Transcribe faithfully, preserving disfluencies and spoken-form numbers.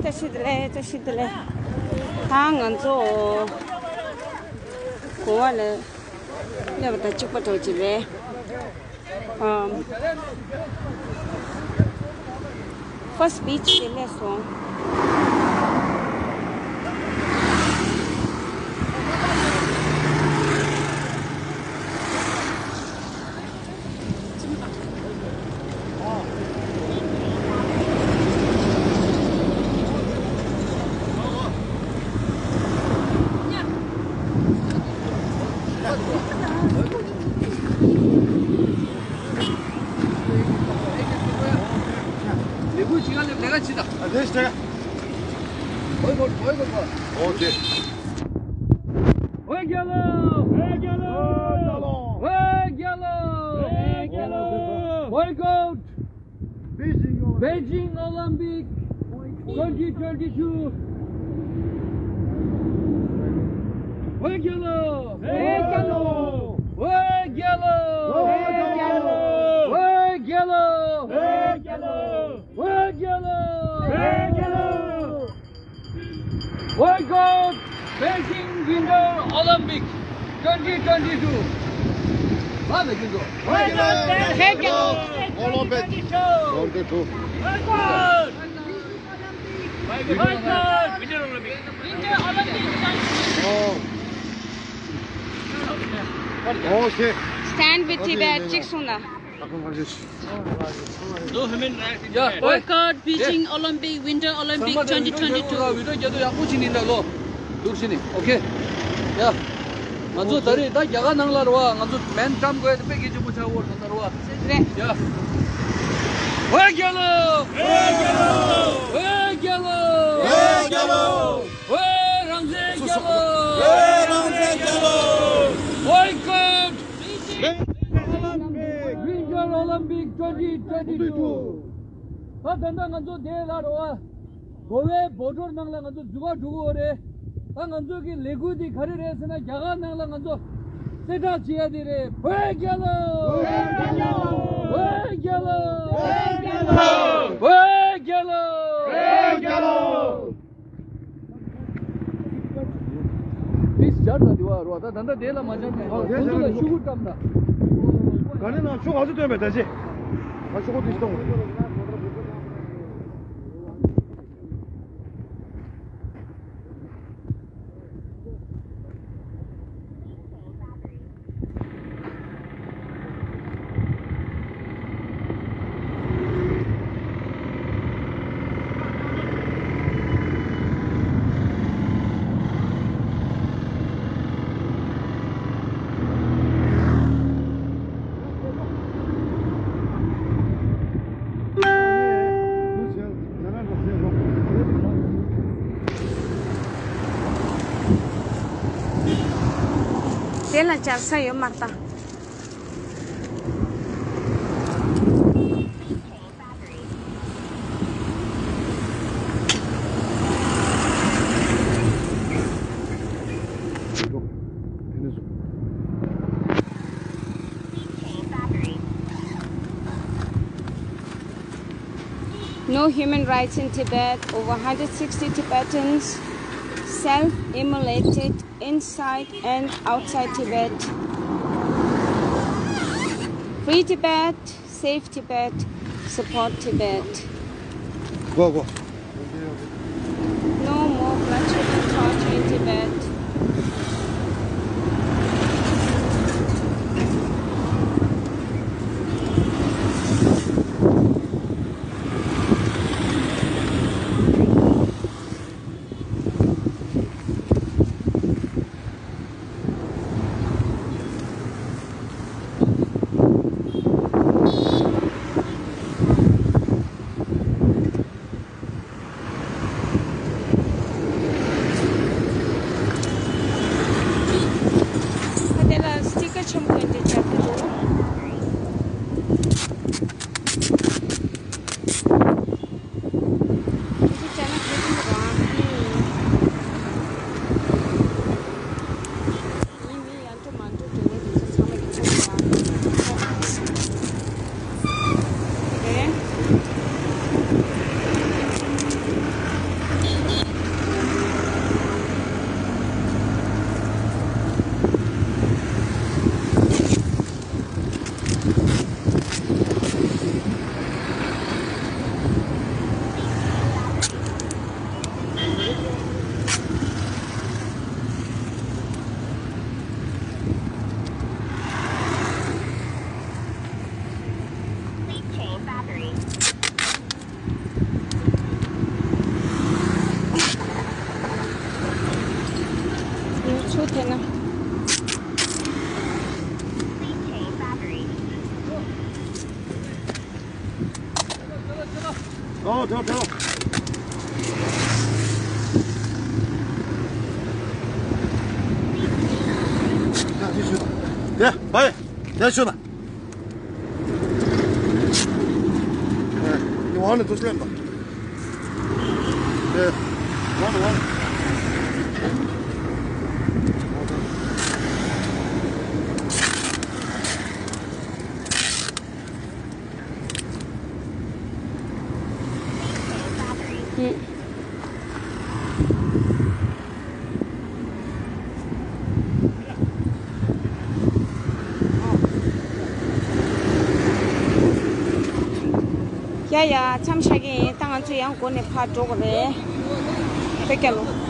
བཀྲ་ཤིས་བདེ་ལེགས། བཀྲ་ཤིས་བདེ་ལེགས། ད་ང་ཚོ་གོ་བ་ལ་སླེབས་པ་དང་གཅིག་པ་འདྲ་ཅིག་རེད། ཨམ། First beach དེ་སླེབས་སོང་། ལས་ཁུངས་ཅིག་ག་སླེབས་ལས་ཀ་བྱེད་དང་། ཨ་དེ་ཞིག་དྲན། ཨོ་དེ། བོད་རྒྱལ་ལོ། བོད་རྒྱལ་ལོ། བོད་རྒྱལ་ལོ། བོད་རྒྱལ་ལོ། Boycott Beijing Olympic twenty twenty-two. བོད་རྒྱལ་ལོ། བོད་རྒྱལ་ལོ། བོད་རྒྱལ་ལོ། བོད་རྒྱལ་ལོ། བོད་རྒྱལ་ལོ། བོད་རྒྱལ་ལོ། བོད་རྒྱལ་ལོ། Boycott Beijing Winter Olympic twenty twenty-two. ལ་ལ་ཀུན་ཏུ། Boycott Beijing Olympic twenty twenty-two. Boycott Winter Olympic. Winter Olympic twenty twenty-two. Oh. Oh, okay. Stand with Tibet. གཅིག་གསུངས་ན། ཡ། Boycott Beijing Olympic Winter Olympic twenty twenty-two. བི་ཌིའོ་རྒྱག་དུས་ཡག་པོ་བྱས་ནས་འདྲ་ལོ། འདུག་བྱས་ནས། ཨོ་ཁེ། ཡ། ང་ཚོ་ད་རེས་ད་རྒྱ་གར་ནང་ལ་རེད་བ། ང་ཚོ་མེན་བཀྲམ་དགོས་དེ་དཔེ་གལ་ཆེན་པོ་ཆགས་ཡོད་རེད་ད་རེད་བ། རེད། ཡ། བོད་རྒྱལ་ལོ། བོད་རྒྱལ་ལོ། བོད་རྒྱལ་ལོ། བོད་རང་བཙན་རྒྱལ་ལོ། བོད་རང་བཙན་རྒྱལ་ལོ། Boycott Winter Olympic twenty twenty-two. ད་ད་ལྟ་ང་ཚོ་དེ་ལ་རོ་བ། གོ་བའི་བོད་ཐོར་ནང་ལ་ང་ཚོ་འཛུལ་ག་འགྲོ་གི་ཡོད་རེད། ད་ང་ཚོ་གི་ལས་འགུལ་འདི་ག་རེ་རེད་ཟེར་ན། རྒྱ་གར་ནང་ལ་ང་ཚོ་གསལ་བསྒྲགས་བྱེད་ཡ་དེ་རེད། བོད་རྒྱལ་ལོ། བོད་རྒྱལ་ལོ། བོད་རྒྱལ་ལོ། བོད་རྒྱལ་ལོ། བོད་རྒྱལ་ལོ། ཏིས་སྦྱར་དང་དེ་བ་རོ། ད་ད་ལྟ་དེ་ལ་མ་སྦྱར་ནས་ཨོ་དེ་ཁོང་ཚོ་ལ་ཤུ་གུ་བཀྲམ་ན། ག་ནས་ན་ཤུ་ག་ཚོད་སྟོན་པའི་ད་ཅི། ང་ཤུ་གུ་ཏིས་གཏོང་། དེ་ལ་བཅར་ས་ཡོད་མ་རེད་ད། No human rights in Tibet. Over one hundred sixty Tibetans self-immolated inside and outside Tibet. Free Tibet, save Tibet, support Tibet. Go, go. No more bloodshed and torture in Tibet. འགྲོ་འགྲོ་འགྲོ། དེ་བའི་དེ་ཤོད་ན། ཨེ། ཡོང་ནས་དུ་སླེབས་པ། ཨེ། ཡོང་ནས་ཡོང་ནས། ཡ་ཡ། མཚམས་བཞག་གི་ཡིན། ད་ང་ཚོ་ཡང་སྒོ་ནས་ཕར་འགྲོ་དགོས་རེད། བོད་རྒྱལ་ལོ།